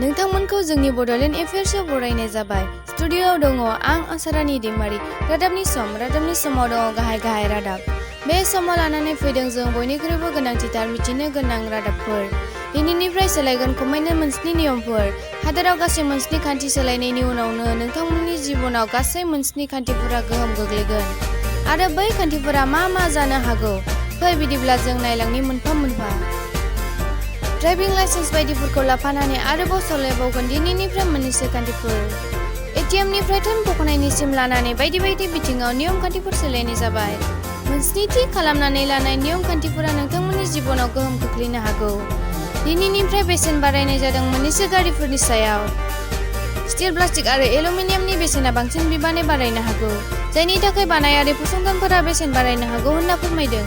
नोंथांमोनखौ जोंनि बड'लेण्ड एफेयार्सआव बरायनाय जाबाय। स्टुडिय'आव दङ आं आसारानि दैमारि। रादाबनि समाव दङ गाहाय रादाब। बे समाव लानानै फैदों जों बयनिख्रुइबो गोनांथिथार मिथिनो गोनां रादाबफोर। दिनैनिफ्राय सोलायगोन खमैनो मोनस्नि नियमफोर। हादोराव गासै मोनस्नि खान्थि सोलायनायनि उनावनो नोंथांमोननि जिबनाव गासै मोनस्नि खान्थिफोरा गोहोम गोग्लैगोन। आरो बै खान्थिफोरा मा मा जानो हागौ? फै बिदिब्ला जों नायलांनि मोनफा मोनफा। ड्राइभिं लाइसेन्स बायदिफोरखौ लाफानानै आरोबाव सालायबावगोन दिनैनिफ्राय मोननैसो खान्थिफोर। एटिएमनिफ्राय धोन बख'नायनिसिम लानानै बायदि बायदि बिथिङाव नियम खान्थिफोर सोलायनाय जाबाय। मोनस्नि थि खालामनानै लानाय नियम खान्थिफोरा नोंथांमोननि जिबनाव गोहोम खोख्लैनो हागौ। दिनैनिफ्राय बेसेन बारायनाय जादों मोननैसो गारिफोरनि सायाव। स्टिल, प्लास्टिक आरो एलुमिनियामनि बेसेना बांसिन बिबाङै बारायनो हागौ, जायनि थाखाय बानायारि फसंथानफोरा बेसेन बारायनो हागौ होनना फोरमायदों।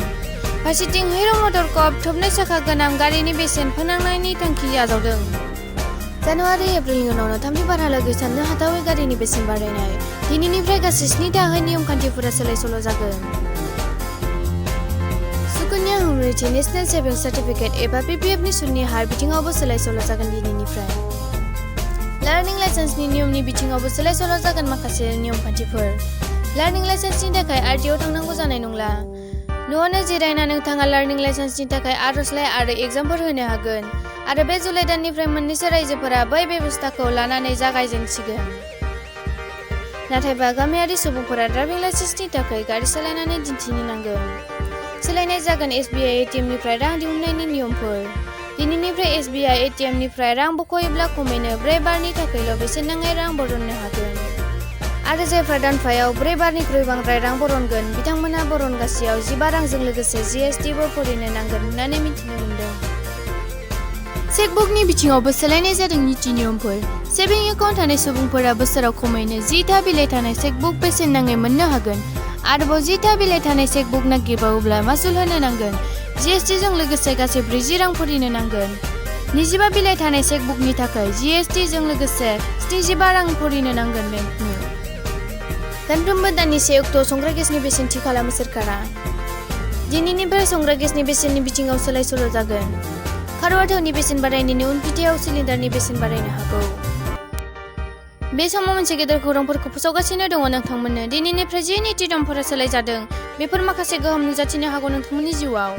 फारसेथिं हिर' मटर कर्प थोबनै साखा गोनां गारिनि बेसेन फोनांनायनि थांखि आजावदों। जानुवारि एप्रिलनि उनावनो थामथि बारहालागै साननो हाथावै गारिनि बेसेन बारायनाय। दिनैनिफ्राय गासै 7 गाहाय नियम खान्थिफोरा सोलाय-सोल' जागोन। Sukanya Samriddhi national savings certificate एबा पिपिएफनि सुतनि हार बिथिङावबो सोलाय-सोल' जागोन दिनैनिफ्राय। लार्निं लाइसेन्सनि नियमनि बिथिङावबो सोलाय-सोल' जागोन माखासे नियम खान्थिफोर। लार्निं लाइसेन्सनि थाखाय आरटिआव थांनांगौ जानाय नंला। न'आवनो जिरायना नोंथाङा लार्निं लाइसेन्सनि थाखाय आर'जलाइ आरो एग्जामफोर होनो हागोन। आरो बे जुलाइ दाननिफ्राय मोननैसो रायजोफोरा बै बेबस्थाखौ लानानै जागायजेनसिगोन। नाथायबा गामियारि सुबुंफोरा ड्राइभिं लाइसेन्सनि थाखाय गारि सालायनानै दिन्थिनो नांगोन। सोलायनाय जागोन एसबिआइ एटिएमनिफ्राय रां दिहुननायनि नियमफोर। दिनैनिफ्राय एसबिआइ एटिएमनिफ्राय रां बख'योब्ला खमैनो 4 बारनि थाखायल' बेसेन नाङै रां बरननो हागोन। आरो जायफ्रा दानफायाव 4 बारनिख्रुइ बांद्राय रां बरनगोन बिथांमोनहा बरनगासेयाव 15 रांजों लोगोसे जीएसटीबो भरिनो नांगोन होननानै मिथिनो मोन्दों। चेकबुकनि बिथिङावबो सोलायनाय जादों नीति नियमफोर। सेभिं एकाउन्ट थानाय सुबुंफोरा बोसोराव खमैनो 10 था बिलाइ थानाय चेकबुक बेसेन नाङै मोननो हागोन। आरोबाव 10 था बिलाइ थानाय चेकबुक नागिरबावोब्ला मासुल होनो नांगोन। जीएसटीजों लोगोसे गासै 40 रां भरिनो नांगोन। 25 बिलाइ थानाय चेकबुकनि थाखाय जीएसटीजों लोगोसे 75 रां भरिनो नांगोन बेंकनो। दानफ्रोमबो दाननि 1 अक्ट'आव संग्रा गेसनि बेसेन थि खालामो सोरखारा। दिनैनिफ्राय संग्रा गेसनि बेसेननि बिथिङाव सोलाय-सोल' जागोन। खारुवा थावनि बेसेन बारायनायनि उनफिथायाव सिलिन्डारनि बेसेन बारायनो हागौ। बे समाव मोनसे गेदेर खौरांफोरखौ फोसावगासिनो दङ नोंथांमोननो। दिनैनिफ्राय जे नीति नियमफोरा सोलायजादों, बेफोर माखासे गोहोम नुजाथिनो हागौ नोंथांमोननि जिउआव।